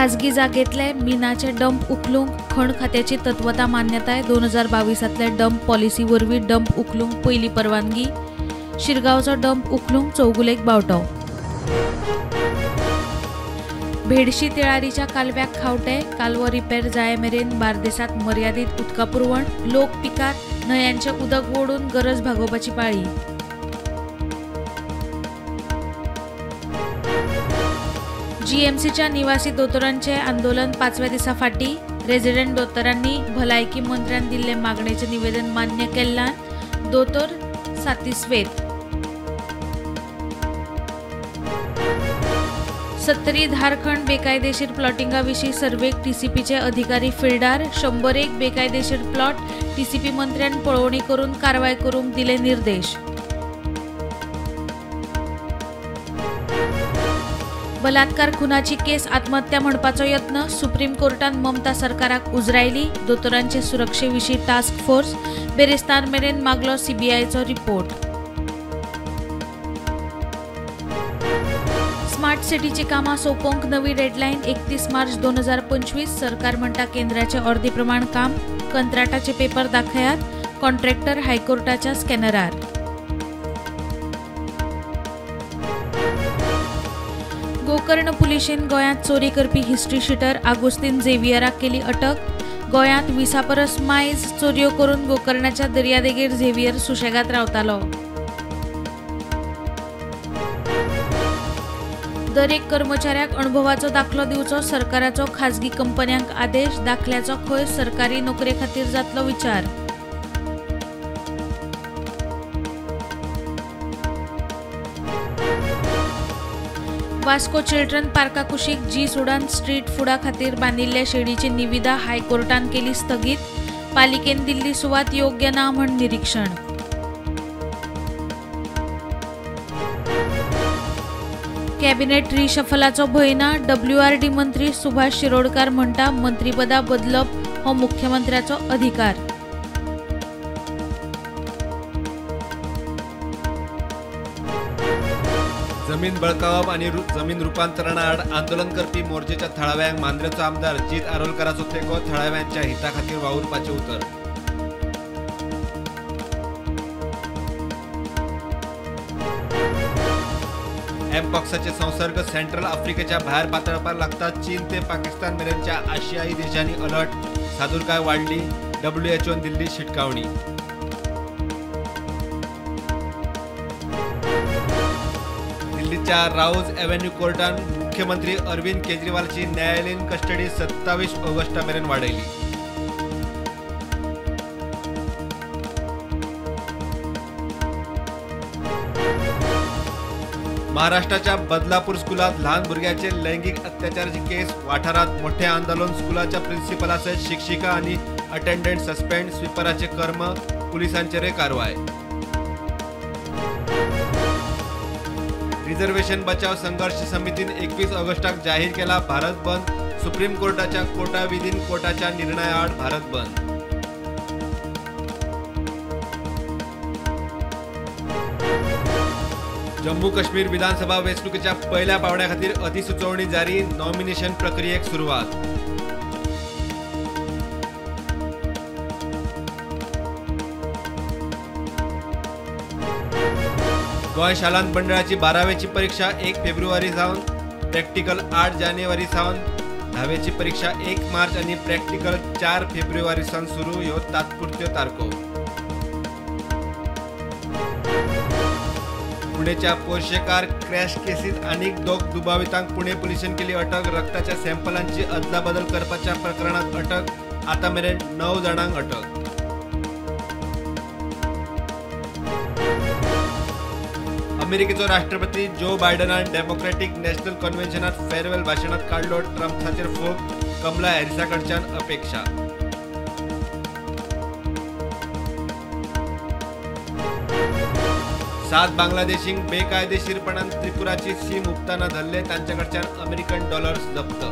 खाजगी जागेतले मिनाचे डंप उखलूंक खण खात्याची तत्वता मान्यताय. 2022 डंप पॉलिसी वरवीं डंप उखलूंक पयली परवानगी. शिरगांवचो डंप उखलूंक चौगुलेक बावटो. भेडशी तिळारीच्या कालव्याक खावटे. कालवो रिपेर जाय मेरेन बार्देसांत मर्यादीत उदका पुरवण. लोक पिकात न्हंयांचें उदक ओडून गरज भागोवपाची पाळी. जीएमसीच्या निवासी दोतोरांचे आंदोलन 5व्या दिसा फाटी. रेजिडंट दोतोरांनी भलायकी मंत्र्यान दिल्ले मागणेचें निवेदन मान्य केल्ल्यान दोतोर सातिस्वेत. 70 धारखंड बेकायदेशीर प्लॉटिंगा विशीं सर्वेक टीसीपीचे अधिकारी फिल्डार. 101 बेकायदेशीर प्लॉट टीसीपी मंत्र्यान पळोवणी करून कारवाय करूंक दिले निर्देश. बलात्कार खुनाची केस आत्महत्या म्हणपाचो यत्न. सुप्रीम कोर्टान ममता सरकाराक उजरायली. दोतोरांचे सुरक्षे विशीं टास्क फोर्स. बेरेस्तार मेरेन मागलो सीबीआयचो रिपोर्ट. स्मार्ट सिटीची कामां सोंपोवंक नवी डेडलायन 31 मार्च 2025. सरकार म्हणटा केंद्राचे अर्दी प्रमाण काम. कंत्राटाचे पेपर दाखयात. कॉन्ट्रॅक्टर हायकोर्टाच्या स्कॅनरार. गोकर्ण पुलिशेन गोंयांत चोरी करपी हिस्ट्री शिटर आगुस्तीन झेवियराक केली अटक. गोंयांत 20 परस मायज चोरयो करून गोकर्णाच्या दर्यादेगेर झेवियर सुशेगात रावतालो. दरेक कर्मचाऱ्याक अणभवाचो दाखलो दिवचो सरकाराचो खाजगी कंपन्यांक आदेश. दाखल्याचो खंय सरकारी नोकरे खातीर जातलो विचार. वास्को चिल्ड्रन पार्का कुशीक जी सुडान स्ट्रीट फुडा खातीर बांदिल्ल्या शेडीची निविदा हायकोर्टान केली स्थगीत. पालिकेन दिल्ली सुवात योग्य ना म्हण निरीक्षण. कॅबिनेट रिशफलाचो भंय ना. डब्ल्यूआरडी मंत्री सुभाष शिरोडकार म्हणटा मंत्रीपदा बदलप हो मुख्यमंत्र्याचो अधिकार. जमीन बळकावप आनी जमीन रुपांतरणाआड आंदोलन करपी मोर्चेच्या थळाव्यांक मांद्रेचो आमदार जीत आरोलकाराचो तेंको. थळाव्यांच्या हिता खातीर वावुरपाचें उतर. एमपॉक्साचे संसर्ग सेंट्रल आफ्रिकेच्या भायर पातळपाक लागतात. चीन ते पाकिस्तान मेरेनच्या आशियाई देशांनी अलर्ट. सादूरकाय वाडली. डब्ल्यूएचओन दिल्ली शिटकावणी. दिल्लीच्या राऊज एव्हेन्यू कोर्टान मुख्यमंत्री अरविंद केजरीवालची न्यायालयीन कस्टडी 27 ऑगस्टा मेरेन वाडयली. महाराष्ट्राच्या बदलापूर स्कुलात ल्हान भुरग्याचे लैंगिक अत्याचाराची केस. वाठारात मोठे आंदोलन. स्कुलाच्या प्रिन्सिपला सयत शिक्षिका आणि अटेंडंट सस्पेंड. स्वीपराचे कर्म. पुलिसांचेरय कारवाय. रिझर्वेशन बचाव संघर्ष समितीन 21 ऑगस्टाक जाहीर केला भारत बंद. सुप्रीम कोर्टाच्या कोटा विदिन कोटाच्या निर्णयाआड भारत बंद. जम्मू काश्मीर विधानसभा वेंचणुकेच्या पहिल्या पावड्या खातीर अधिसुचोवणी जारी. नॉमिनेशन प्रक्रियेक सुरवात. गोंय शालांत मंडळाची 12वेची परीक्षा 1 फेब्रुवारी सावन, प्रॅक्टिकल 8 जानेवारी सावन, 10वेची परीक्षा 1 मार्च आनी प्रॅक्टिकल 4 फेब्रुवारी सावन सुरू. ह्यो तात्पुरत्यो तारखो. पुणेच्या पोर्शेकार क्रॅश केसीत आनीक 2 दुबावितांक पुणे पुलिशेन केली अटक. रक्ताच्या सॅम्पलांची अदलाबदल करपाच्या प्रकरणात अटक. आतां मेरेन 9 जाणांक अटक. अमेरिकेचो राष्ट्रपती जो बायडनान डेमोक्रॅटिक नॅशनल कन्व्हेन्शनात फेअरवेल भाशणात काडलो ट्रम्पाचेर फोग. कमला हॅरिसा कडच्यान अपेक्षा. सात बांगलादेशींक बेकायदेशीरपणान त्रिपुराची सीम हुपतना धरले. तांच्याकडच्यान अमेरिकन डॉलर्स जप्त.